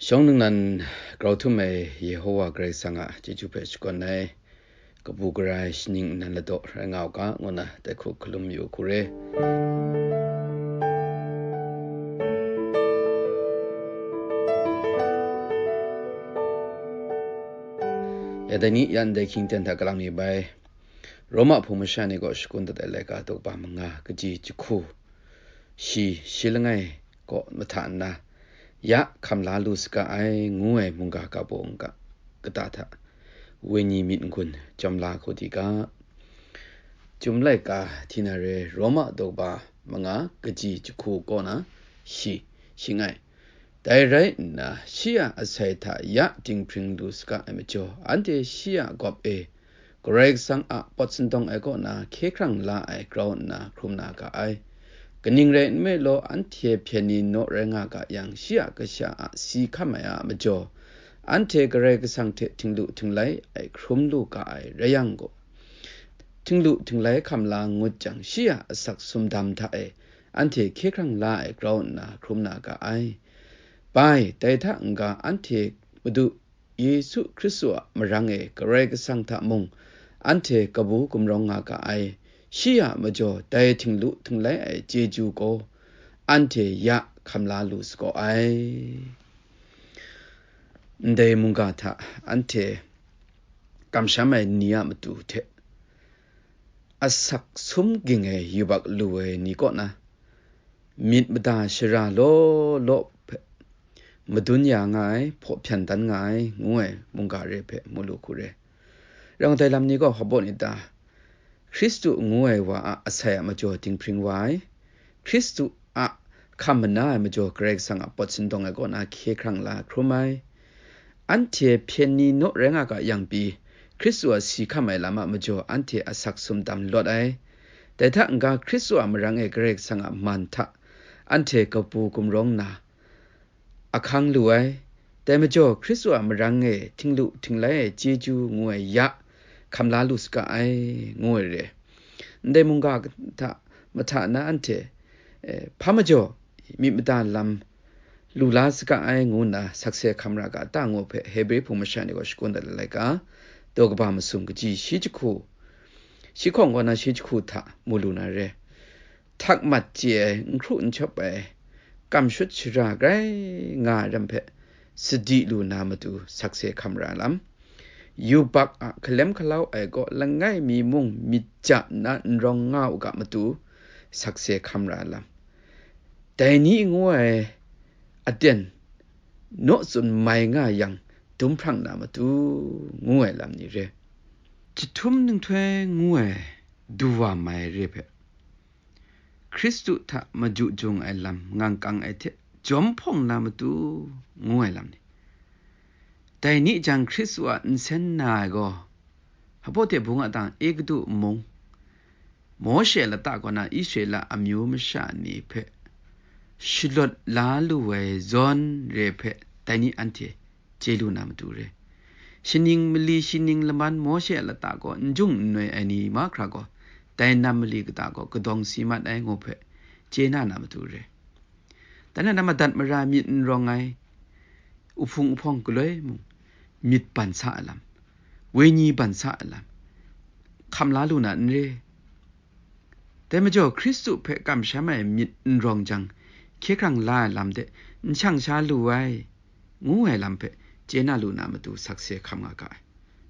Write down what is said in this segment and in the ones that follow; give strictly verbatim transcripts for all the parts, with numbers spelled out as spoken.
Shawng ningnan grau htum ai Yehowa Karai Kasang a chyeju hpe shakawn ai, kabu gara ai shaning nnan ladaw rai nga u ga, ngu na dai hku hkalum yu hku re. Ya dai ni yan dai hkying ten hta kalang mi bai, Roma hpung masha ni kaw shakun dat ai laika daw kaba manga, kaji jahku shi, shi langai kaw mahta nna, ya hkam la lu saga ai, ngu ai mungga ga baw n-, ga kata hta, wenyi myit n-gun jawm la hku di ga. Chyum laika hti na re, Roma daw kaba manga, kaji jahku kaw na shi, shi ngai. Dai rai nna, shi a asai hta ya dinghpring lu saga ai majaw, anhte shi a gawp e Karai Kasang a pawt sindawng ai kaw na hkye hkrang la ai grau nna hkrum na ga ai. Kaning rai nme law, anhte hpyen ni naw rai nga ga yang, shi a kasha a si hkam ai a majaw, anhte Karai Kasang hte htinglu htinglai ai hkrum lu ga ai rai yang gaw, htinglu htinglai hkam la ngut jang, shi a asak sumdam hta e anhte hkye hkrang la ai grau nna hkrum na ga ai. Bai, dai hta n-ga anhte Madu Yesu Hkristu a marang e Karai Kasang hta mung anhte kabu gumrawng nga ga ai. Shi a majaw dai htinglu htinglai ai chyeju gaw anhte ya hkam la lu sagaw ai. Ndai mungga hta anhte kamsham ai ni a matu hte asak sum ging ai yubak lu ai ni kaw na, myit mada shara law law hpe madun ya nga ai, hpaw hpyan dan nga ai, ngu ai mungga re hpe mu lu hku re. Rau dai lam ni gaw hpa baw ni ta? Hkristu ngu ai wa a asai a majaw dinghpring wa ai, Hkristu a hkam mana ai majaw Karai Kasang a pawt sindawng ai kaw na hkye hkrang la hkrum ai. Anhte hpyen ni naw rai nga ga yang pyi, Hkristu a si hkam ai lam a majaw anhte asak sumdam lawt ai. Dai hta n-ga, Hkristu a marang e Karai Kasang a man hta anhte kabu gumrawng nna ahkang lu ai. Dai majaw, Hkristu a marang e htinglu htinglai ai chyeju ngu ai ya hkam la lu saga ai, ngu ai re. Ndai mungga hta mahta na anhte, eh, hpa majaw myit mada lam lu la saga ai, ngu nna sakse hkam ra ga ta ngu hpe Hebre hpung masha ni gaw shakun dat ai laika, daw kaba masum kaji shi jahku, shi hkawng kaw na shi jahku hta mu lu na re. Htak mat chye ai, n hkru n chyawp ai, kam shut shara grai nga ai ram hpe sadi lu na matu sakse hkam ra ai lam, yubak a hkalem hkalau ai kaw langai mi mung myit ja nna n rawng nga u ga matu sakse hkam ra ai lam, dai ni ngu ai aten naw tsun mai nga yang dum hprang na matu ngu ai lam ni re. Jahtum ninghtoi ngu ai du wa mai re hpe, Hkristu hta maju jung ai lam ngang kang ai hte jawm hpawng na matu ngu ai lam ni. Dai ni jang Hkristu a nsen na ai gaw, hpa baw hte bung a tang Egutu mung, Mawshe a lata kaw na Israela amyu masha ni hpe shalawt la lu ai zawn re hpe dai ni anhte chye lu na matu re. Shaning mali shaning laman Mawshe a lata kaw n jung n noi ai ni mahkra gaw, dai nam mali kata gaw kadawng si mat ai ngu hpe chye na na matu re. Dan na madat mara myit n rawng ai, uhpung uhpawng galoi mung, myit ban sa ai lam, wenyi ban sa ai lam, hkam la lu na n re. Dai majaw, Hkristu hpe kamsham ai myit n rawng jang, hkye hkrang la ai lam de n shang sha lu ai, ngu ai lam hpe chye na lu na matu sakse hkam nga ga ai.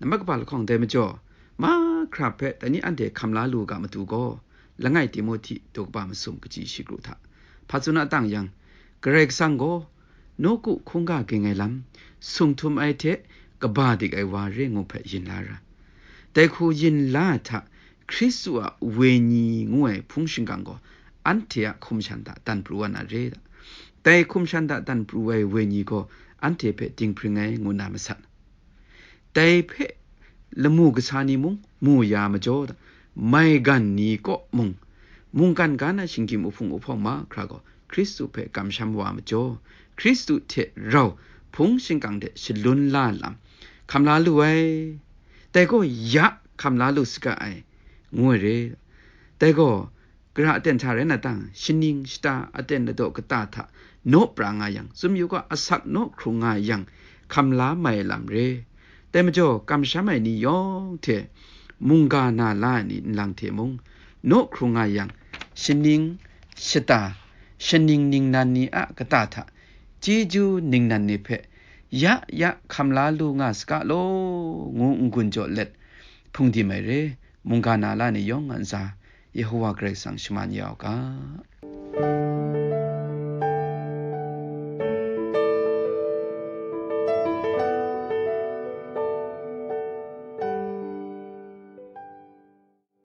Nambat kaba lahkawng dai majaw, mahkra hpe dai ni anhte hkam la lu ga matu gaw, langai Timohti daw kaba masum kaji shi kru hta, hpa tsun a tang yang, Karai Kasang gaw nawku hkungga ging ai lam, sung htum ai hte kaba dik ai wa re ngu hpe yin la ra. Dai hku yin la ai hta, Hkristu a wenyi ngu ai hpung shingkang gaw anhte a hkum shan hta dan pru wa na re. Dai hkum shan hta dan pru ai wenyi gaw anhte hpe dinghpring ai ngu na masat. Dai hpe lamu kasa ni mung mu ya majaw, maigan ni kaw mung, mungkan ga na shinggyim uhpung uhpawng mahkra gaw Hkristu hpe kamsham wa majaw, Hkristu hte rau hpung shingkang hte shalun la lam hkam la lu ai. Dai gaw ya hkam la lu saga ai, ngu ai re. Dai gaw, gara aten hta rai na tang, shaning shata aten ladaw kata hta naw pra nga yang, tsun yu ga, asak naw hkrung nga yang, hkam la mai lam re. Dai majaw, kamsham ai ni yawng hte mungga na la ai ni nlang hte mung, naw hkrung nga yang, shaning, shata, shaning ningnan ni a kata hta chyeju ningnan ni hpe ya ya hkam la lu nga saga law, ngu n-gun jaw let hpung di mai re. Mungga na la ni yawng a ntsa, Yehowa Karai Kasang shaman ya u ga.